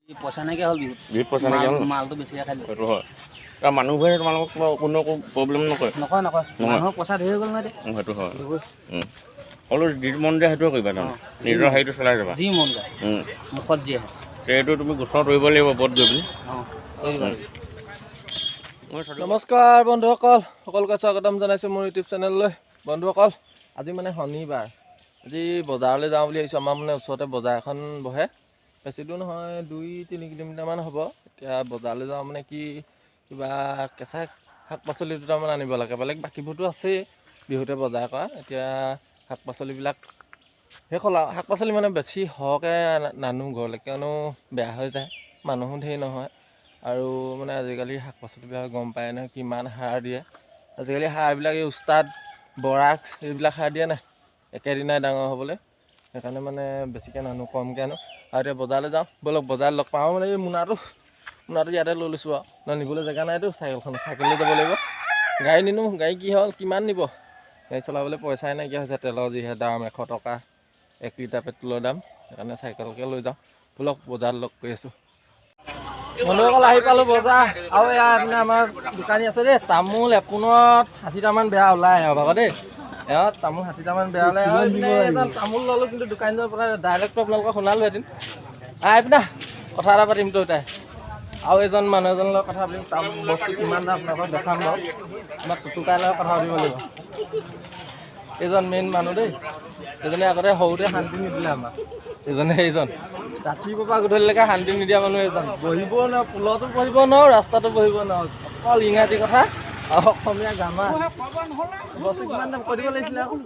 পইচা নাইকিয়া হ'ল বিহুত। বিহুত পইচা নাইকিয়া হ'ল। মালটো বেছিকৈ খাই দিলোঁ। সেইটো হয়। তাৰ মানুহবোৰে তোমালোকক কিবা কোনো একো প্ৰব্লেম নকৰে? নকয়, নকয়। নহয়। মানুহৰ পইচা ধেৰ হৈ গ'ল নহয় এতিয়া। সেইটো হয়। হ'লেও যি মন যায় সেইটোৱে কৰিবা তাৰমানে, নিজৰ হেৰিটো চলাই যাবা। যি মন যায়, মুখত যি আহে। সেইটো তুমি গোচৰ তৰিব লাগিব ওপৰত গৈ পিনি। অঁ, কৰিব লাগিব। মই চলি- নমস্কাৰ বন্ধুসকল, সকলোকে স্বাগতম জনাইছোঁ মোৰ ইউটিউব চেনেললৈ। বন্ধুসকল, আজি মানে শনিবাৰ, আজি বজাৰলৈ যাওঁ বুলি ভাবিছোঁ। আমাৰ মানে ওচৰতে বজাৰ এখন বহে, বেছি দূৰ নহয়, 2-3 কিলোমিটাৰমান হ'ব। এতিয়া বজাৰলৈ যাওঁ মানে কি, কিবা কেঁচা শাক পাচলি দুটামান আনিব লাগে। বেলেগ বাকীবোৰতো আছেই বিহুতে বজাৰ কৰা। এতিয়া শাক পাচলিবিলাক শেষ হ'ল আৰু শাক পাচলি মানে বেছি সৰহকৈ নানো ঘৰলৈ, কিয়নো বেয়া হৈ যায়, মানুহো ধেৰ নহয়। আৰু মানে আজিকালি শাক পাচলিবিলাক গম পায় নহয়, কিমান সাৰ দিয়ে আজিকালি। সাৰবিলাক এই উস্তাদ, বৰাক্স এইবিলাক সাৰ দিয়ে নাই একেদিনাই ডাঙৰ হ'বলৈ। সেইকাৰণে মানে বেছিকৈ নানো, কমকৈ আনো। আৰু এতিয়া বজাৰলৈ যাওঁ ব'লক, বজাৰত লগ পাওঁ। মানে এই মোনাটো ইয়াতে লৈ লৈছোঁ আৰু ন নিবলৈ জেগা নাইতো চাইকেলখন, চাইকেল লৈ যাব লাগিব। গাড়ী নিনো, গাড়ী কি হ'ল, কিমান নিব? গাড়ী চলাবলৈ পইচাই নাইকিয়া হৈছে, তেলৰ যিহে দাম, 100 টকা 1 লিটাৰ পেট্ৰলৰ দাম। সেইকাৰণে চাইকেলকে লৈ যাওঁ। ব'লক, বজাৰত লগ কৰি আছোঁ। বন্ধুসকল, আহি পালোঁ বজাৰ। আৰু এয়া মানে আমাৰ দোকানী আছে দেই। তামোল এপোনত 60টামান বেয়া ওলাই এওঁ ভাগৰ দেই। এওঁ তামোল 60টামান বেয়া ওলাই। আৰু এইপিনে এজন তামোল ল'লোঁ, কিন্তু দোকানীজনৰ পৰা ডাইৰেক্টটো আপোনালোকক শুনালোহেঁতেন। আহ এইপিনে কথা এটা পাতিম তো তাই আৰু এজন মানুহ এজনৰ লগত কথা পাতিম। তামোল বস্তু কিমান দাম আপোনালোকক দেখাম বাৰু। আমাৰ টুটুকাইৰ লগত কথা পাতিব লাগিব। এইজন মেইন মানুহ দেই। এজনে আগতে সৰুতে শান্তি নিদিলে আমাক। এজনে, এইজন ৰাতিপুৱাৰ পৰা গধূলিলৈকে শান্তি নিদিয়া মানুহ এজন। বহিবও নোৱাৰো, পুলতো বহিব নোৱাৰো, ৰাস্তাতো বহিব নোৱাৰো। অকল ইংৰাজী কথা আৰু অসমীয়া গ্ৰামাৰ। বস্তু কিমান দাম কৈ দিব লাগিছিলে আকৌ।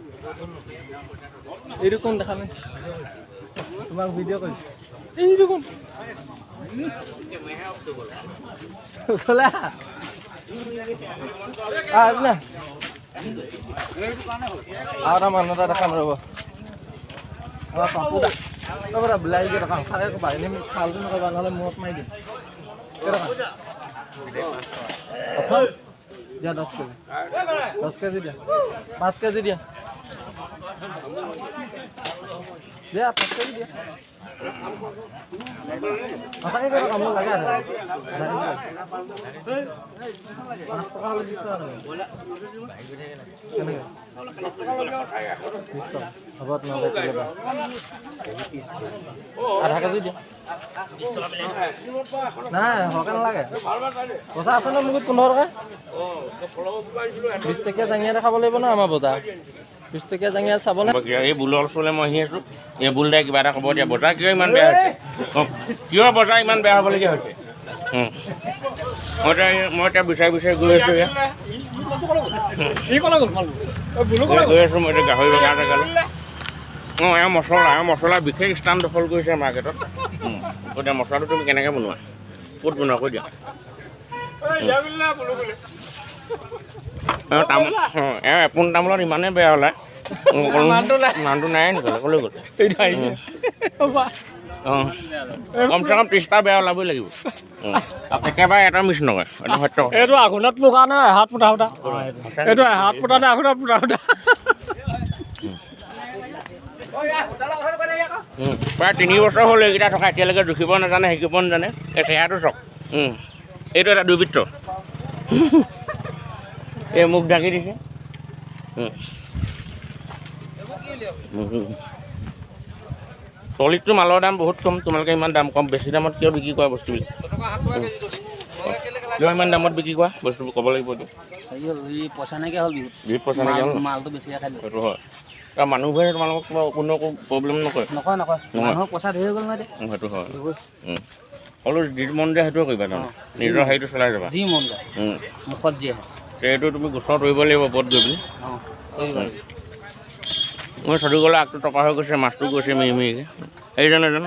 এইটো কোন দেখা নাই, তোমাক ভিডিঅ' কৰিছোঁ। এইটো কোন? ওচৰলৈ আহা। আহ, এইপিনে। আৰু এটা মানুহ এটা দেখাম ৰ'ব। আমাৰ পাপু দা, ৰ'ব দা, বিলাহী কেইটকা সঁচাকৈ ক'বা, এনেই মোক ফাল্টু নক'বা, নহ'লে মূৰত মাৰি দিম। কেইটকা প্ৰথম দিয়া? 10 কেজি, 10 কেজি দিয়া, 5 কেজি দিয়া, দিয়া 5 কেজি দিয়া। সঁচাকৈ কেইটকা মোক লাগে? আধা কেজি। 5 টকা হ'লে 20 টকা কেনেকৈ? 20 টকা হ'ব তেনেহ'লে। কেইবা আধা কেজি দিয়া। নাই, সৰহকৈ নালাগে। পইচা আছে ন মোৰ? 15 টকা। 20 টকীয়া জাঙিয়া দেখাব লাগিব ন আমাৰ বজাৰ। 20 টকীয়া জাঙিয়া চাব নে? বাকী এই বুলৰ ওচৰলৈ মই আহি আছোঁ। এই বুল দাই কিবা এটা ক'ব। এতিয়া বজাৰ কিয় ইমান বেয়া হৈছে? কিয় বজাৰ ইমান বেয়া হ'বলগীয়া হৈছে? মই এতিয়া বিচাৰি বিচাৰি গৈ আছোঁ ইয়াত। গৈ আছোঁ মই এতিয়া গাহৰি বেচা জেগালৈ। অঁ, এওঁ মছলা বিশেষ স্থান দখল কৰিছে মাৰ্কেটত। এতিয়া মছলাটো তুমি কেনেকৈ বনোৱা, ক'ত বনোৱা কৈ দিয়া। এওঁ তামোল, অঁ, এওঁ এপোন তামোলত ইমানেই বেয়া ওলায়। মানুহটো নাই নেকি? ক'লৈ গ'ল? অঁ, কমচে কম 30টা বেয়া ওলাবই লাগিব। একেবাৰে এটা মিছ নকৰে, এইটো সত্য কথা। এইটো আঘোণত পোকা নে এহাত পোতা সূতা? এইটো এহাত পোতা নে আঘোণত পোতা সূতা? প্ৰায় 3 বছৰ হ'ল এইকেইটা থকা, এতিয়ালৈকে জুখিব নাজানে, শিকিব নাজানে। এই চেহেৰাটো চাওক। এইটো এটা দুৰ্বৃত্ত, এই মুখ ঢাকি দিছে। তলিতটো মালৰ দাম বহুত কম। তোমালোকে ইমান দাম কম, বেছি দামত কিয় বিক্ৰী কৰা বস্তুবিলাক? কিয় ইমান দামত বিক্ৰী কৰা বস্তুবোৰ ক'ব লাগিব এতিয়া। হেৰি হ'ল, এই পইচা নাইকিয়া হ'ল বিহুত। বিহুত পইচা নাইকিয়া হ'ল। মালটো বেছিকৈ খাই দিলোঁ। সেইটো হয়। তাৰ মানুহবোৰে তোমালোকক কিবা কোনো একো প্ৰব্লেম নকৰে? নকয়, নকয়। নহয়। মানুহৰ পইচা ধেৰ হৈ গ'ল নহয় এতিয়া। সেইটো হয়। হ'লেও যি মন যায় সেইটোৱে কৰিবা তাৰমানে, নিজৰ হেৰিটো চলাই যাবা। যি মন যায়, মুখত যি আহে। সেইটো তুমি গোচৰ তৰিব লাগিব ওপৰত গৈ পিনি। অঁ, কৰিব লাগিব। মই চলি গ'লে আগটো টকা হৈ গৈছে, মাছটো গৈছে মিৰি মিৰিকৈ। এইজন এজন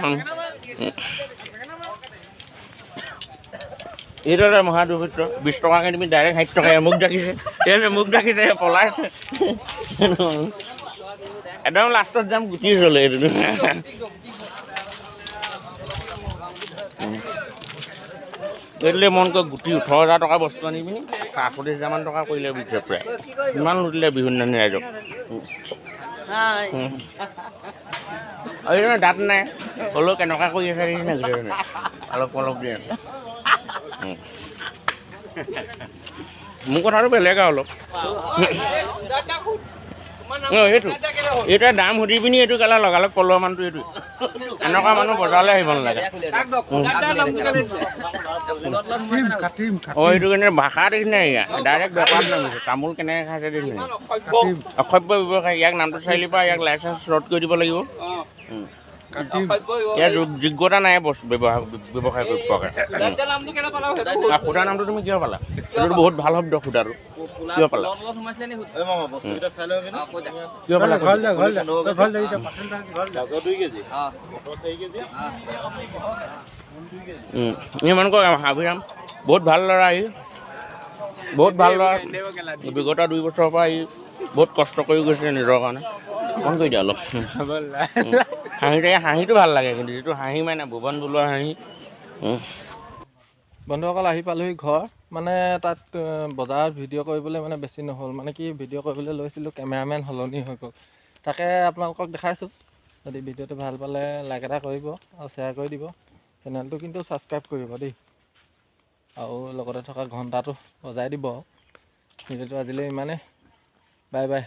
এইটো এটা মহা দুৰ্বৃত্ত। 20 টকাকৈ তুমি ডাইৰেক্ট 60 টকা। মোক ডাকিছে, এই মোক ডাকিছে, পলাইছে। একদম লাষ্টত যাম, গুটি চলে এইটো। এইটোলৈ মন কৰে গুটি 18,000 টকা বস্তু আনি পিনি 47 হাজাৰমান টকা কৰিলে বিছে প্ৰায়। ইমান লুটিলে বিহু দিনাখনি ৰাইজক। আৰু এইজনৰ দাঁত নাই, হ'লেও কেনেকুৱা কৰি আছে দেখিছে নাই? অলপ অলপ দি আছে। মোৰ কথাটো বেলেগ আৰু অলপ। অঁ, সেইটো এইটোৱে দাম সুধি পিনি এইটো কেলা লগালগ পলোৱা মানুহটো এইটো। এনেকুৱা মানুহ বজাৰলৈ আহিব নালাগে। অঁ, সেইটো কাৰণে ভাষা দেখিছে নাই? ইয়াৰ ডাইৰেক্ট বেপাৰত নামিছে। তামোল কেনেকৈ খাইছে দেখিছে নাই? অসভ্য ব্যৱসায়ী। ইয়াক নামটো চাৰিআলিৰ পৰা ইয়াক লাইচেঞ্চ ৰদ কৰি দিব লাগিব। ইয়াৰ যোগ্যতা নাই বস্তু ব্যৱসায় কৰিব পৰাকৈ। আৰু সুদা নামটো তুমি কিয় পালা? এইটোতো বহুত ভাল শব্দ, সুদাটো কিয় পালা? কিয় পালা? ইমান কয় হাবিৰাম বহুত ভাল ল'ৰা, ই বহুত ভাল ল'ৰা। বিগত 2 বছৰৰ পৰা ই বহুত কষ্ট কৰি গৈছে নিজৰ কাৰণে। অকণ কৰি দিয়া অলপ হাঁহি, হাঁহিটো ভাল লাগে, কিন্তু যিটো হাঁহি মানে ভুৱন বোলোৱা হাঁহি। বন্ধুসকল, আহি পালোহি ঘৰ। মানে তাত বজাৰত ভিডিঅ' কৰিবলৈ মানে বেছি নহ'ল, মানে কি ভিডিঅ' কৰিবলৈ লৈছিলোঁ, কেমেৰামেন সলনি হৈ গ'ল। তাকে আপোনালোকক দেখাইছোঁ। যদি ভিডিঅ'টো ভাল পালে লাইক এটা কৰিব আৰু শ্বেয়াৰ কৰি দিব। চেনেলটো কিন্তু ছাবস্ক্ৰাইব কৰিব দেই, আৰু লগতে থকা ঘণ্টাটো বজাই দিব। ভিডিঅ'টো আজিলৈ ইমানেই, বাই বাই।